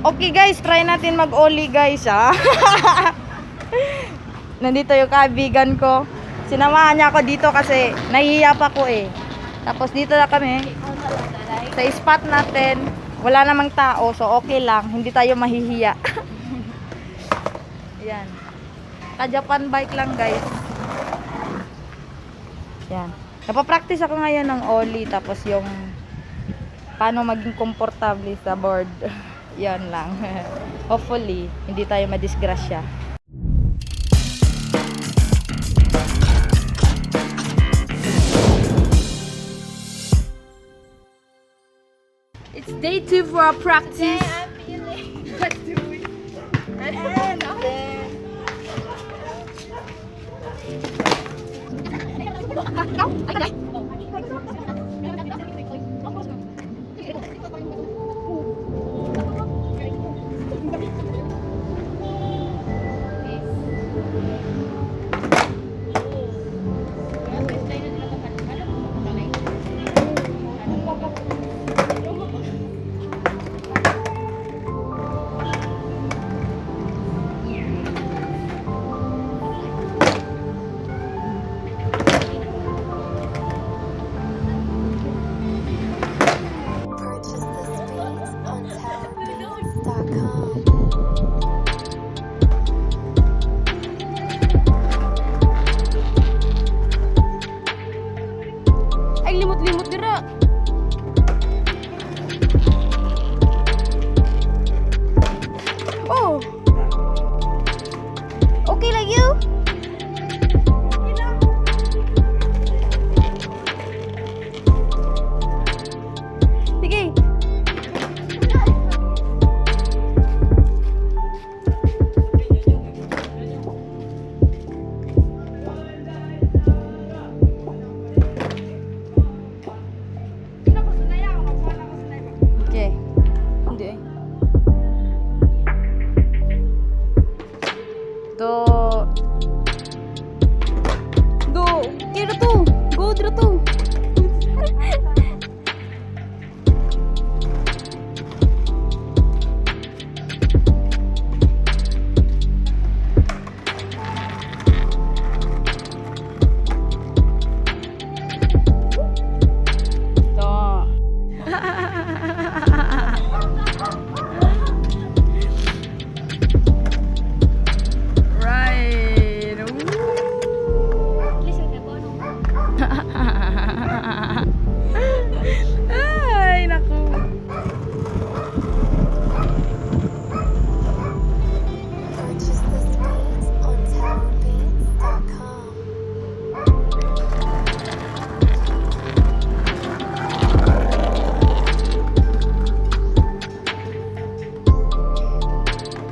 Okay guys, try natin mag-ollie, guys, ah. Nandito yung kaibigan ko. Sinamahan niya ako dito kasi nahihiya pa ko eh. Tapos dito na kami. Sa spot natin, wala namang tao, so okay lang. Hindi tayo mahihiya. Yan. Ka-Japan bike lang, guys. Yan. Napapractice ako ngayon ng ollie, tapos yung paano maging komportable sa board. Yan lang. Hopefully, hindi tayo madisgrasya. It's day two for our practice. And then, Purchase this beat on towerbeats.com. Ay, limot-limot dira. Oh! Okay lang you? Sige. Okay. Hindi eh. Do. Do, kira to. Go, dira to. Do. Right. Ay, naku. Purchase this beat on towerbeats.com.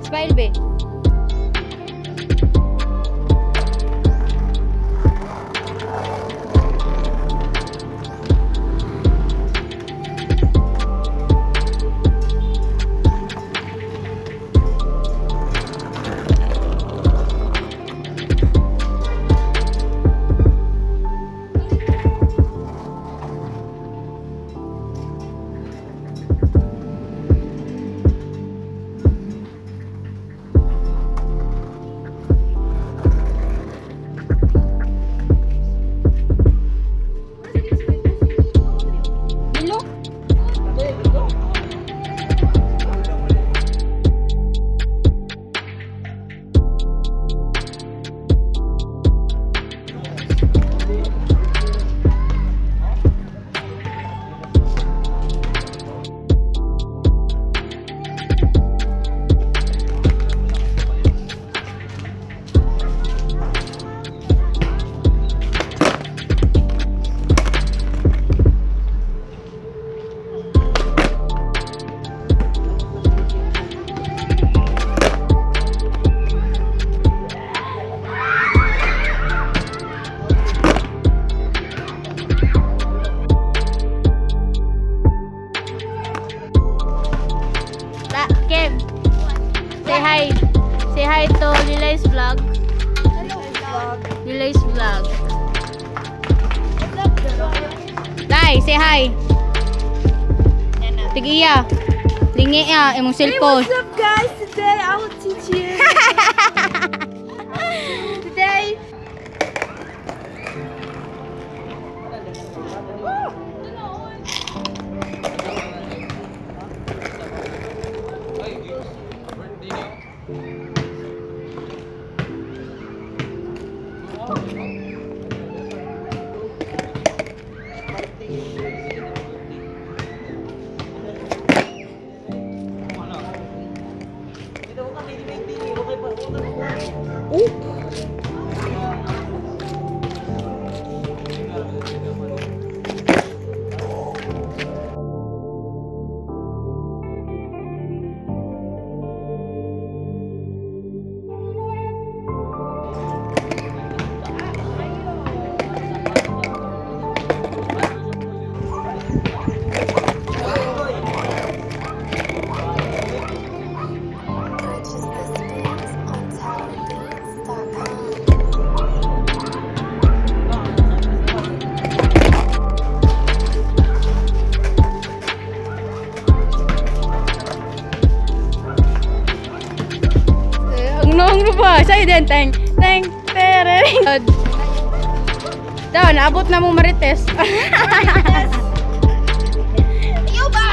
Smile, be. Dilo. Ta, Kev. Say hi. Say hi to Lilay's vlog. Lilay's vlog. Lai, say hi. Tigiya. Lingi ah, imong cellphone. What's up, guys? Today I will teach you. Today. Purchase this beat on towerbeats.com. Eh, ang noong ba? Sa'yo din, teng, teng, tereng. Daw, naabot na mo marites. Ayaw ba?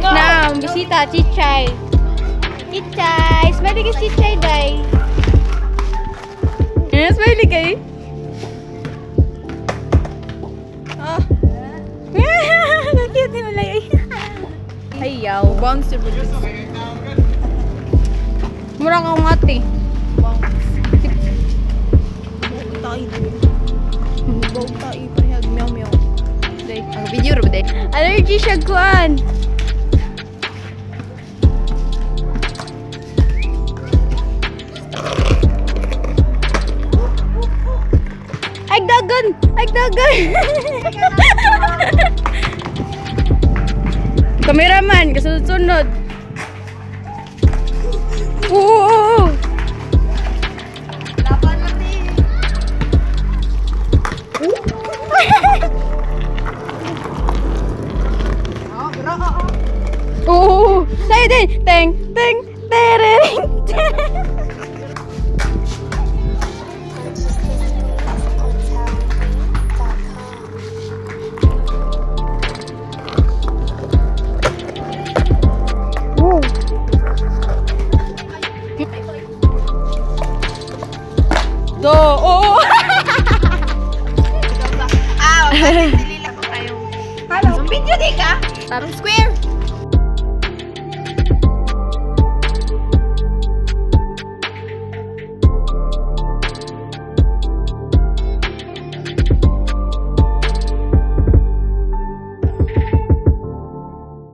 Na, bisita, chichay. Chichay! Smiley ka, chichay, day. Yeah, smiley kay. Ah. Cute ni Malay. Ayaw. Bounce your Mura kang ate. Bounce. Tayo. Bounce tayo. Parehag meow meow. Day. Ang video ra ba day? Allergy siya kuan. Ay dagan! Ay dagan! Cameraman, kasunod-sunod. Oo, oo, oo. Laban man di. Oh, bro, oo. Oo, sa'yo din. Teng, teng, tereng. Purchase this beat on towerbeats.com. Do, oo. Ah, dili lang ko kayo. Hello. Video di ka? Square.